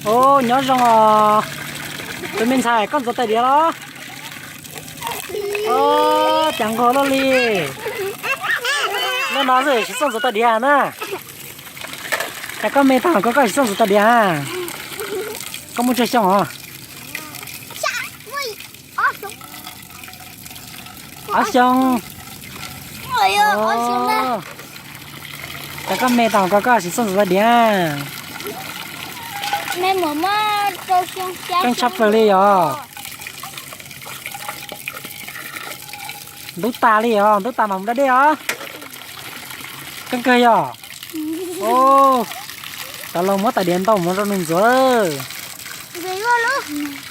Os, nyob zoo os. Tus me ntxhais, koj ntxuav tais diav los? Os, cas nquag luaj li. Lub no xwb tsis txawj ntxuav tais diav na. Cas koj me tag koj, koj tsis txawj ntxuav tais diav? Koj muaj tsawg xyoo os? Ob xyoo. Os, cas koj me tag koj, koj tsis txawj ntxuav tais diav? Keej tshaj plaws li os. Ntub tas li os, ntub tas mam mus da dej os. Keej kawg yog. Os, cov laus muab tais diav ntau mus rau nws ntxuav lawm.